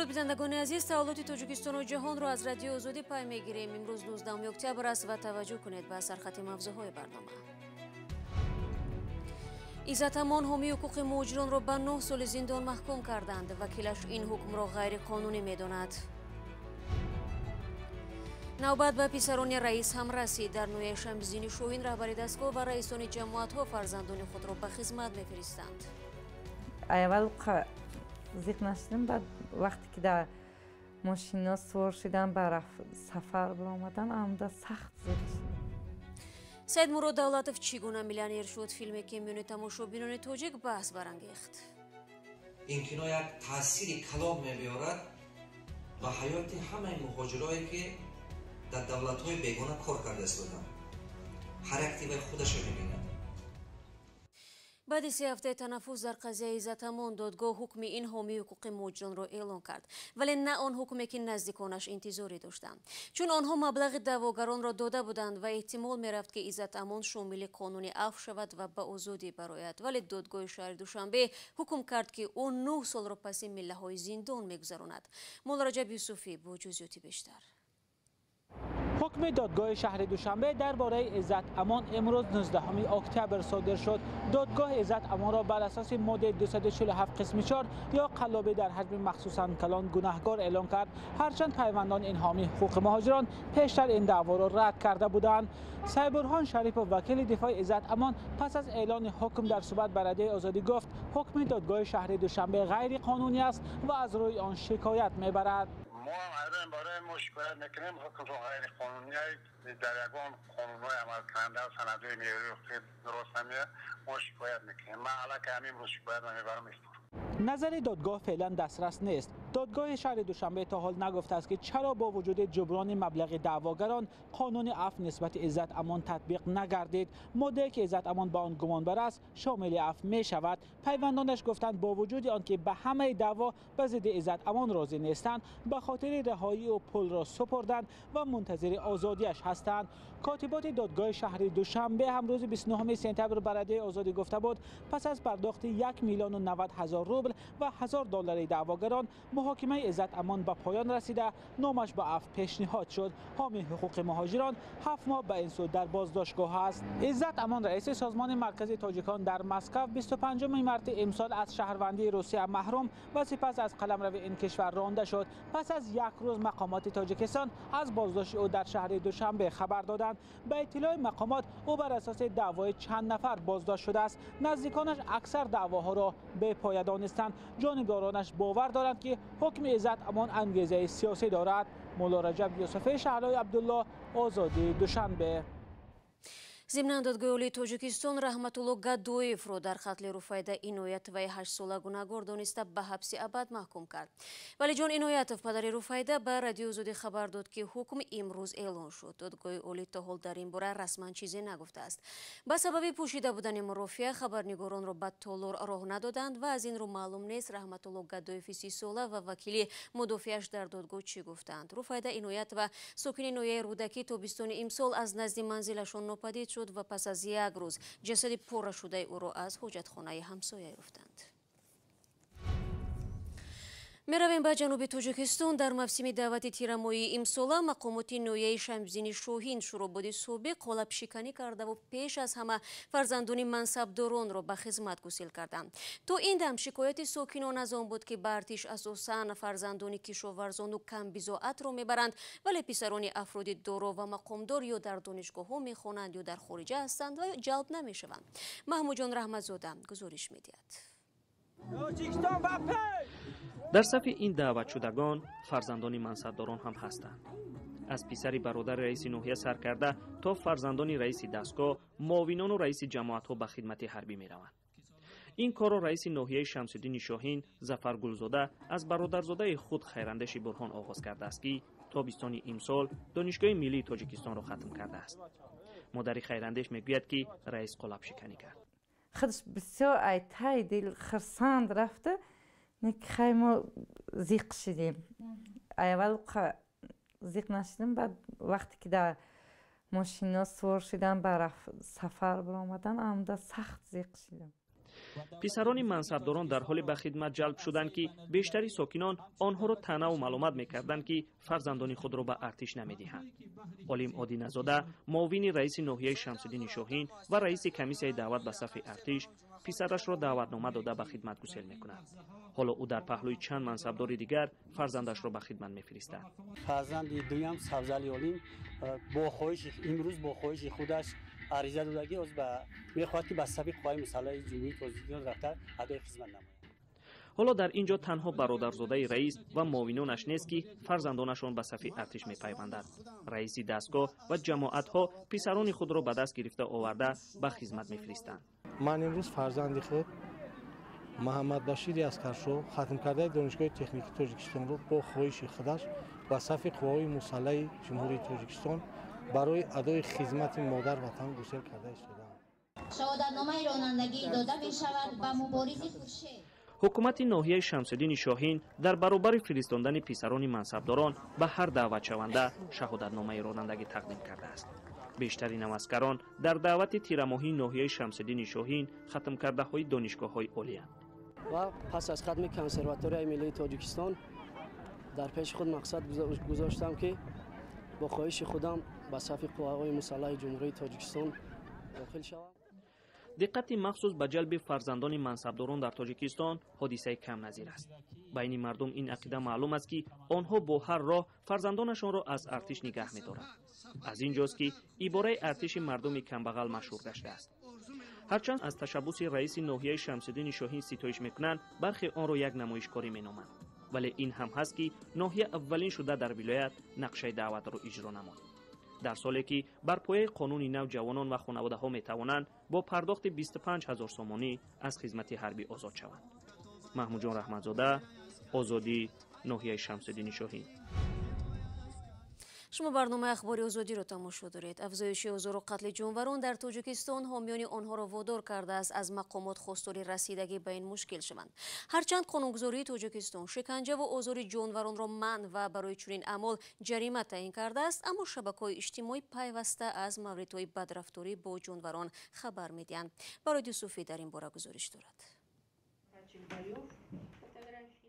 Бинандагони азиз, таҳаввулоти Тоҷикистону ҷаҳонро аз Радиои Озодӣ пай мегирем. Имрӯз 19 октябр аст ва таваҷҷӯҳ кунед ба сархати мавзӯъҳои барнома. Иззат Амон ҳомии ҳуқуқи муҳоҷиронро ба 9 соли зиндон маҳкум карданд. Вакилаш ин ҳукмро ғайриқонунӣ медонад. Навбат ба писарони раис ҳам расид. Дар ноҳияи Шамсиддини Шоҳин раҳбари дастгоҳ ва раисони ҷамоатҳо фарзандони худро ба хизмат мефиристанд. Аввал зиқ нашудам, баъд вақте ки дар мошино сувор шудам, ба сафар баромадан, амда сахт зиқ шудам. Саидмурод Давлатов чӣ гуна миллионер шуд? Филме ки миёни тамошобинони тоҷик баҳс барангехт. Ин кино як таъсири калом мебиёрад ба ҳаёти ҳамаи муҳоҷирое, ки дар давлатҳои бегона кор карда истоданд. Ҳар як тиваи худашо мебинад. Баъди 3 ҳафтаи танаффус дар қазияи Иззат Амон додгоҳ ҳукми ин ҳомии ҳуқуқи муҳоҷиронро эълон кард, вале на он ҳукме, ки наздиконаш интизорӣ доштанд, чун онҳо маблағи даъвогаронро дода буданд ва эҳтимол мерафт, ки Иззат Амон шомили қонуни афв шавад ва ба озодӣ барояд. Вале додгоҳи шаҳри Душанбе ҳукм кард, ки ӯ 9 солро паси миллаҳои зиндон мегузаронад. Муллораҷаб Юсуфӣ бо ҷузъиёти бештар. Ҳукми додгоҳи шаҳри Душанбе дар бораи Иззат Амон имрӯз 19 октябр содир шуд. Додгоҳ Иззат Амонро бар асоси моддаи 247 қисми 4 ё қаллобӣ дар ҳаҷми махсусан калон гунаҳгор эълон кард. Ҳарчанд пайвандони ин ҳомии ҳуқуқи муҳоҷирон пештар ин даъворо рад карда буданд. Сайбурҳон Шарипов, вакили дифои Иззат Амон, пас аз эълони ҳукм дар суҳбат ба Радиои Озодӣ гуфт, ҳукми додгоҳи шаҳри Душанбе ғайриқонунӣ аст ва аз рӯи он шикоят мебарад. Мо ҳам ҳайронем, барои мо шикоят мекунем, ҳукмтон ғайриқонунӣ, дар ягон қонунҳои амалкунанда санадҳои меъёрии ҳуқуқӣ дуруст намеяд, мо шикоят мекунем. Ман аллакай ҳамин рӯз шикоят мебарам. Назари додгоҳ феълан дастрас нест. Додгоҳи шаҳри Душанбе то ҳол нагуфтааст, ки чаро бо вуҷуди ҷуброни маблағи даъвогарон қонуни афв нисбати Иззат Амон татбиқ нагардид. Моддае, ки Иззат Амон ба он гумонбар аст, шомили афв мешавад. Пайвандонаш гуфтанд, бо вуҷуди он ки ба ҳамаи даъво ба зидди Иззат Амон розӣ нестанд, ба хотири раҳоии ӯ пулро супурданд ва мунтазири озодиаш ҳастанд. Котиботи додгоҳи шаҳри Душанбе ҳам рӯзи 29 сентябр ба Радиои Озодӣ гуфта буд, пас аз пардохти 1 миллиону 90 ҳазор рубл ва 1000 доллари даъвогарон муҳокимаи Иззат Амон ба поён расида, номаш ба афв пешниҳод шуд. Ҳомии ҳуқуқи муҳоҷирон 7 моҳ ба ин суд дар боздоштгоҳ аст. Иззат Амон, раиси созмони маркази тоҷикон дар Москав, 25 марти имсол аз шаҳрвандии Русия маҳрум ва сипас аз қаламрави ин кишвар ронда шуд. Пас аз як рӯз мақомоти Тоҷикистон аз боздошти ӯ дар шаҳри Душанбе хабар доданд. Ба иттилои мақомот, ӯ бар асоси даъвои чанд нафар боздошт шудааст. Наздиконаш аксар даъвоҳоро бепоя донистанд. Ҷонибдоронаш бовар доранд, ки ҳукми Иззат Амон ангезаи сиёсӣ дорад. Муллораҷаб Юсуфӣ, Шаҳлои Абдулло, Озодӣ, Душанбе. Зимнан додгоҳи олии Тоҷикистон Раҳматулло Гадоевро дар қатли Руфайда Иноятоваи 8-сола гунаҳгор дониста ба ҳабси абад маҳкум кард. Валиҷон Иноятов, падари Руфайда, ба Радиои Озодӣ хабар дод, ки ҳукм имрӯз эълон шуд. Додгоҳи олӣ то ҳол дар ин бора расман чизе нагуфтааст. Ба сабаби пӯшида будани мурофиа хабарнигоронро ба толор роҳ надоданд ва аз ин рӯ маълум нест, Раҳматулло Гадоеви 30-сола ва вакили мудофиаш дар додгоҳ чӣ гуфтанд. Руфайда Иноятова, сокини ноҳияи Рӯдакӣ, тобистони имсол аз назди манзилашон нопадид шуд ва пас аз як рӯз ҷасади пора шудаи ӯро аз ҳоҷатхонаи ҳамсоя ёфтанд. Меравем ба ҷануби Тоҷикистон. Дар мавсими даъвати тирамоҳии имсола мақомоти ноҳияи Шамсиддини Шоҳин шӯрободи собиқ қолабшиканӣ кардаву пеш аз ҳама фарзандони мансабдоронро ба хизмат гусел карданд. То ин дам шикояти сокинон аз он буд, ки ба артиш асосан фарзандони кишоварзону камбизоатро мебаранд, вале писарони афроди доро ва мақомдор ё дар донишгоҳҳо мехонанд, ё дар хориҷа ҳастанд ва ё ҷалб намешаванд. Маҳмудҷон Раҳматзода гузориш медиҳад. Дар сафи ин даъватшудагон фарзандони мансабдорон ҳам ҳастанд. Аз писари бародари раиси ноҳия сар карда то фарзандони раиси дастгоҳ, муовинону раиси ҷамоатҳо ба хидмати ҳарбӣ мераванд. Ин корро раиси ноҳияи Шамсиддини Шоҳин Зафар Гулзода аз бародарзодаи худ Хайрандеши Бурҳон оғоз кардааст, ки тобистони имсол Донишгоҳи миллии Тоҷикистонро хатм кардааст. Модари Хайрандеш мегӯяд, ки раис қолабшиканӣ кард. Худаш бисёр ай таи дил хурсанд рафта, хай мо зиқ шудем. Аввал зиқ нашудем, баъд вақте ки дар мошино сувор шудам, ба сафар баромадан, амда сахт зиқ шудам. Писарони мансабдорон дар ҳоле ба хидмат ҷалб шуданд, ки бештари сокинон онҳоро таънаву маломат мекарданд, ки фарзандони худро ба артиш намедиҳанд. Олим Одиназода, муовини раиси ноҳияи Шамсиддини Шоҳин ва раиси комиссияи даъват ба сафи артиш, писарашро даъватнома дода ба хидмат гусел мекунад. Ҳоло ӯ дар паҳлӯи чанд мансабдори дигар фарзандашро ба хидмат мефиристад. Фарзанди дуюм Сабзали Олим бо хоҳиши имрӯз бо хоҳиши худаш ариза додагӣ мехоҳад, ки ба сафи қувваҳои мусаллаҳи Ҷумҳурии Тоҷикистон рафта адои хизмат намояд. Ҳоло дар ин ҷо танҳо бародарзодаи раис ва муовинонаш нест, ки фарзандонашон ба сафи артиш мепайвандад. Раиси дастгоҳ ва ҷамоатҳо писарони худро ба даст гирифта оварда ба хизмат мефиристанд. Ман имрӯз фарзанди худ Муҳаммадбашири Аскаршоҳ, хатмкардаи Донишгоҳи техникии Тоҷикистонро бо хоҳиши худаш ба сафи қувваҳои мусаллаҳи Ҷумҳурии Тоҷикистон барои адои хизмати модар ватан гусел карда истодаам. Шаҳодатномаи ронандагӣ дода мешавад ба Муборизи Хуршед. Ҳукумати ноҳияи Шамсиддини Шоҳин дар баробари фиристондани писарони мансабдорон ба ҳар даъватшаванда шаҳодатномаи ронандагӣ тақдим кардааст. Бештари наваскарон дар даъвати тирамоҳии ноҳияи Шамсиддини Шоҳин хатмкардаҳои донишгоҳҳои олиянд. Ва пас аз хатми Консерваторияи миллии Тоҷикистон дар пеши худ мақсад гузоштам, ки бо хоҳиши худам ба сафи қувваҳои мусаллаҳи Ҷумҳурии Тоҷикистон дохил шавам. Диққати махсус ба ҷалби фарзандони мансабдорон дар Тоҷикистон ҳодисаи камназир аст. Байни мардум ин ақида маълум аст, ки онҳо бо ҳар роҳ фарзандонашонро аз артиш нигаҳ медоранд. Аз ин ҷост, ки ибораи артиши мардуми камбағал машҳур гаштааст. Ҳарчанд аз ташаббуси раиси ноҳияи Шамсиддини Шоҳин ситоиш мекунанд, бархе онро як намоишкорӣ меноманд. Вале ин ҳам ҳаст, ки ноҳия аввалин шуда дар вилоят нақшаи даъватро иҷро намуд. Дар соле ки бар пояи қонуни нав ҷавонон ва хонаводаҳо метавонанд бо пардохти 25 ҳазор сомонӣ аз хизмати ҳарбӣ озод шаванд. Маҳмудҷон Раҳматзода, Озодӣ, ноҳияи Шамсиддини Шоҳин. Шумо барномаи Ахбори Озодиро тамошо доред. Афзоиши озору қатли ҷонварон дар Тоҷикистон ҳомиёни онҳоро водор кардааст аз мақомот хостори расидагӣ ба ин мушкил шаванд. Ҳарчанд қонунгузории Тоҷикистон шиканҷаву озори ҷонваронро манъ ва барои чунин аъмол ҷарима таъин кардааст, аммо шабакаҳои иҷтимоӣ пайваста аз мавридҳои бадрафторӣ бо ҷонварон хабар медиҳанд. Барои Юсуфӣ дар ин бора гузориш дорад.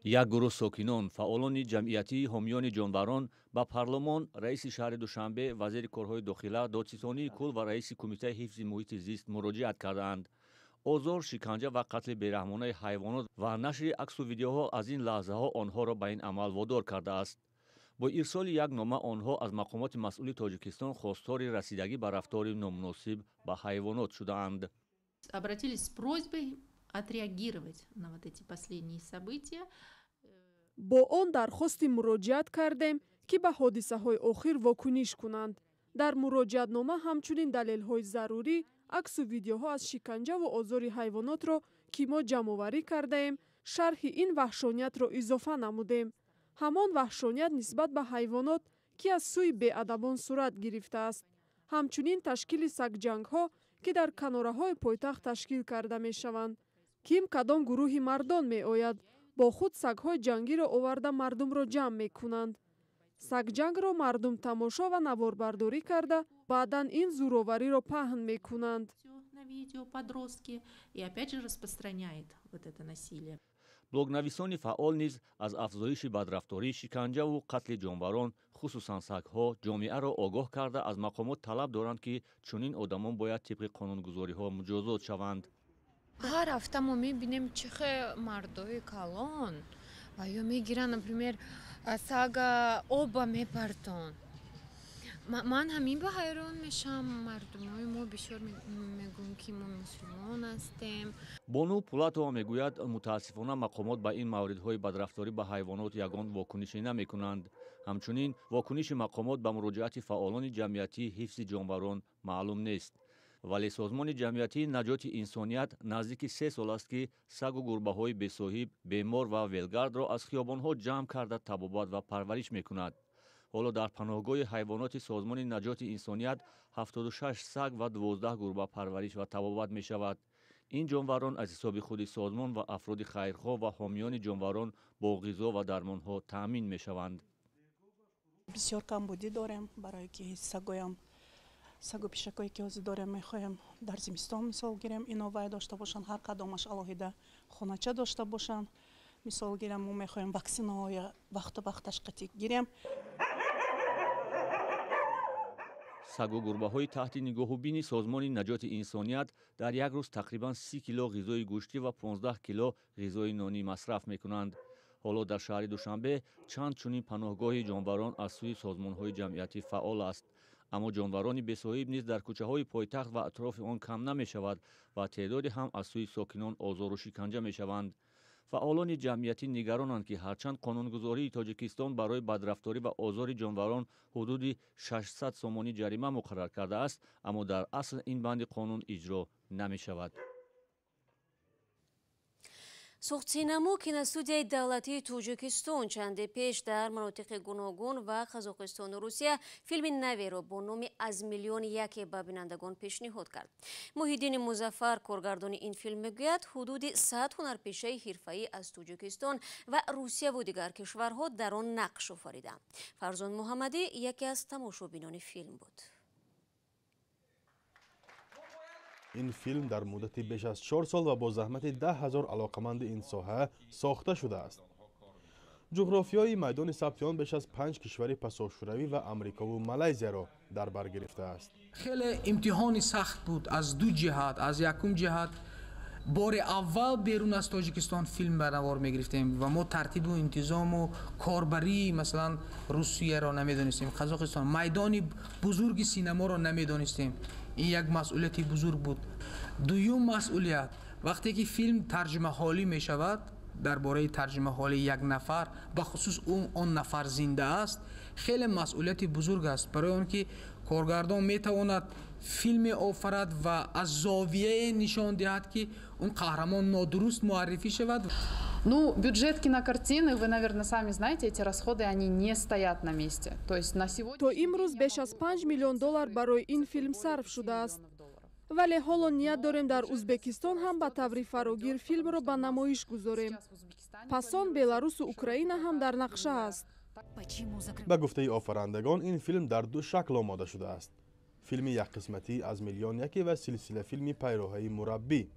Як гурӯҳ сокинон, фаъолони ҷамъиятии ҳомиёни ҷонварон ба парлумон, раиси шаҳри Душанбе, вазири корҳои дохила, додситонии кул ва раиси кумитаи ҳифзи муҳити зист муроҷиат кардаанд. Озор, шиканҷа ва қатли бераҳмонаи ҳайвонот ва нашри аксу видеоҳо аз ин лаҳзаҳо онҳоро ба ин амал водор кардааст. Бо ирсоли як нома онҳо аз мақомоти масъули Тоҷикистон хостори расидагӣ ба рафтори номуносиб ба ҳайвонот шудаанд. Обратились с просьбой отреагировать на вот эти последние события. Бо он дархости муроҷиат кардем, ки ба ҳодисаҳои охир вокуниш кунанд. Дар муроҷиатнома ҳамчунин далелҳои зарурӣ, аксу видеоҳо аз шиканҷаву озори ҳайвонотро, ки мо ҷамъоварӣ кардаем, шарҳи ин ваҳшониятро изофа намудем. Ҳамон ваҳшоният нисбат ба ҳайвонот, ки аз сӯи беадабон сурат гирифтааст. Ҳамчунин ташкили сагҷангҳо, ки дар канораҳои пойтахт ташкил карда мешаванд. Ким кадом гурӯҳи мардон меояд, бо худ сагҳои ҷангиро оварда мардумро ҷамъ мекунанд. Сагҷангро мардум тамошо ва наворбардорӣ карда, баъдан ин зӯровариро паҳн мекунанд. На видео подростки и опять же распространяет вот это насилие. Блогнависони фаъол низ аз афзоиши бадрафторӣ, шиканҷаву қатли ҷонварон, хусусан сагҳо, ҷомеаро огоҳ карда, аз мақомот талаб доранд, ки чунин одамон бояд тибқи қонунгузориҳо муҷозот шаванд. Ҳар ҳафта мо мебинем, чӣ хел мардои калон ва ё мегиранд, например, сага оба мепартон. Ман ҳамин ба ҳайрон мешавам. Мардумои мо бисёр мегӯем, ки мо мусулмон ҳастем. Бону Пулатова мегӯяд, мутаассифона мақомот ба ин мавридҳои бадрафторӣ ба ҳайвонот ягон вокунише намекунанд. Ҳамчунин вокуниши мақомот ба муроҷиати фаъолони ҷамъиятии ҳифзи ҷонварон маълум нест. Вале созмони ҷамъиятии Наҷоти инсоният наздики 3 сол аст, ки сагу гурбаҳои бесоҳиб, бемор ва велгардро аз хиёбонҳо ҷамъ карда, табобат ва парвариш мекунад. Ҳоло дар паноҳгоҳи ҳайвоноти созмони Наҷоти инсоният 76 саг ва 12 гурба парвариш ва табобат мешавад. Ин ҷонварон аз ҳисоби худи созмон ва афроди хайрхоҳ ва ҳомиёни ҷонварон бо ғизо ва дармонҳо таъмин мешаванд. Бисёр камбудӣ дорем, барое ки сагоям Сагу пишакое ки ҳозир дорем, мехоҳем дар зимистон мисол гирем, ино вай дошта бошанд, ҳар кадомаш алоҳида хонача дошта бошанд. Мисол гирем, мо мехоҳем ваксинаҳоя вақту вақташ қатӣ гирем. Сагу гурбаҳои таҳти нигоҳубини Созмони наҷоти инсоният дар як рӯз тақрибан 30 кило ғизои гӯштӣ ва 15 кило ғизои нонӣ масраф мекунанд. Ҳоло дар шаҳри Душанбе чанд чунин паноҳгоҳи ҷонварон аз сӯи созмонҳои ҷамъиятӣ фаъол аст. Аммо ҷонварони бесоҳиб низ дар кӯчаҳои пойтахт ва атрофи он кам намешавад ва теъдоде ҳам аз сӯи сокинон озору шиканҷа мешаванд. Фаъолони ҷамъиятӣ нигаронанд, ки ҳарчанд қонунгузории Тоҷикистон барои бадрафторӣ ва озори ҷонварон ҳудуди 600 сомонӣ ҷарима муқаррар кардааст, аммо дар асл ин банди қонун иҷро намешавад. Суғдсинамо киностудияи давлатии Тоҷикистон чанде пеш дар манотиқи гуногун ва Қазоқистону Русия филми наверо бо номи «Аз миллион яке» ба бинандагон пешниҳод кард. Муҳиддини Музаффар, коргардони ин филм, мегӯяд, ҳудуди 100 ҳунарпешаи ҳирфаӣ аз Тоҷикистон ва Русияву дигар кишварҳо дар он нақш офариданд. Фарзон Муҳаммадӣ яке аз тамошобинони филм буд. Ин филм дар муддати беш аз 4 сол ва бо заҳмати 10 000 алоқаманди ин соҳа сохта шудааст. Ҷуғрофиёи майдони сабти он беш аз панҷ кишвари пасошӯравӣ ва Амрикову Малайзияро дар бар гирифтааст. Хеле имтиҳони сахт буд аз ду ҷиҳат. Аз якум ҷиҳат, бори аввал берун аз Тоҷикистон филм ба навор мегирифтем ва мо тартибу интизому корбарии, масалан, Русияро намедонистем, Қазоқистон, майдони бузурги синаморо намедонистем. Ин як масъулияти бузург буд. Дуюм масъулият, вақте ки филм тарҷимаҳолӣ мешавад, дар бораи тарҷимаҳоли як нафар, бахусус он нафар зинда аст, хеле масъулияти бузург аст, барои он ки коргардон метавонад филме офарад ва аз зовияе нишон диҳад, ки он қаҳрамон нодуруст муаррифӣ шавад. Ну, бюджет кинокартины, вы, наверное, сами знаете, эти расходы, они не стоят на месте. То есть на сегодня... То имрӯз беш аз 5 миллион доллар барои ин филм сарф шудааст. Вале ҳоло ният дорем дар Узбекистон ҳам ба таври фарогир филмро ба намоиш гузорем. Пас он Беларусу Украина ҳам дар нақша аст. Ба гуфтаи офарандагон, ин филм дар ду шакл омода шудааст: филми якқисматӣ «Аз миллион яке» ва силсила филми «Пайроҳаи мураббӣ».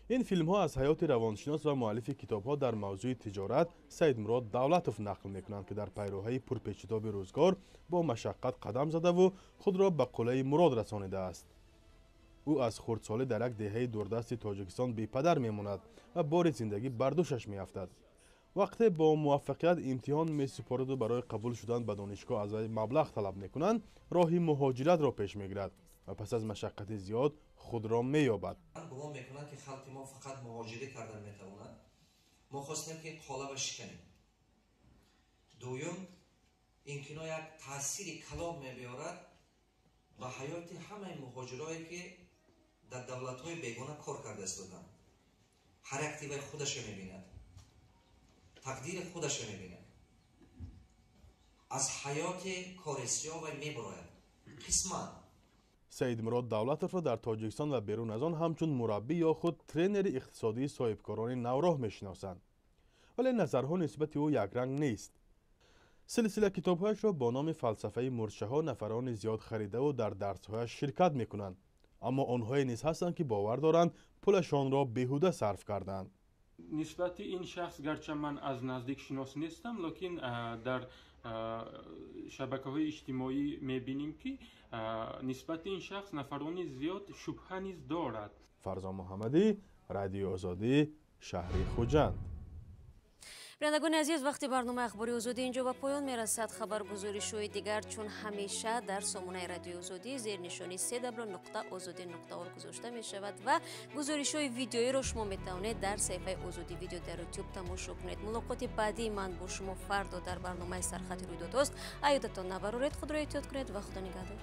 Ин филмҳо аз ҳаёти равоншинос ва муаллифи китобҳо дар мавзӯи тиҷорат Саидмурод Давлатов нақл мекунанд, ки дар пайроҳаи пурпечитоби рӯзгор бо машаққат қадам задаву худро ба қуллаи мурод расонидааст. Ӯ аз хурдсолӣ дар як деҳаи дурдасти Тоҷикистон бепадар мемонад ва бори зиндагӣ бар дӯшаш меафтад. Вақте бо муваффақият имтиҳон месупораду барои қабул шудан ба донишгоҳ аз вай маблағ талаб мекунанд, роҳи муҳоҷиратро пеш мегирад ва пас аз машаққати зиёд худро меёбад. Гумон мекунанд, ки халқи мо фақат муҳоҷирӣ кардан метавонад. Мо хостем, ки қолаба шиканем. Дуюм, ин кино як таъсири калон мебиёрад ба ҳаёти ҳамаи муҳоҷирое, ки дар давлатҳои бегона кор карда истоданд. Ҳар як тиваи худаша мебинад, тақдири худаша мебинад, аз ҳаёти кори сиёҳ вай мебурояд қисман. Саидмурод Давлатовро дар Тоҷикистон ва берун аз он ҳамчун мураббӣ ё худ тренери иқтисодии соҳибкорони навроҳ мешиносанд, вале назарҳо нисбати ӯ якранг нест. Силсила китобҳояшро бо номи «Фалсафаи мурчаҳо» нафарони зиёд харидаву дар дарсҳояш ширкат мекунанд, аммо онҳое низ ҳастанд, ки бовар доранд, пулашонро беҳуда сарф карданд. Нисбати ин шахс, гарча ман аз наздик шинос нестам, лекин дар шабакаҳои иҷтимоӣ мебинем, ки нисбати ин шахс нафарони зиёд шубҳа низ дорад. Фарзон Муҳаммадӣ, Радиои Озодӣ, шаҳри Хуҷанд. Бинандагони азиз, вақти барномаи Ахбори Озодӣ инҷо ба поён мерасад. Хабаргузоришҳои дигар чун ҳамеша дар сомонаи Радиои Озодӣ зернишони cw.ozodi.org гузошта мешавад ва гузоришҳои видеоиро шумо метавонед дар саҳифаи Озодӣ Видео дар Ютуб тамошо кунед. Мулоқоти баъдии ман бо шумо фардо дар барномаи «Сархати рӯйдодҳост». Аз ёдатон набароред, худро эҳтиёт кунед ва Худо нигаҳдор.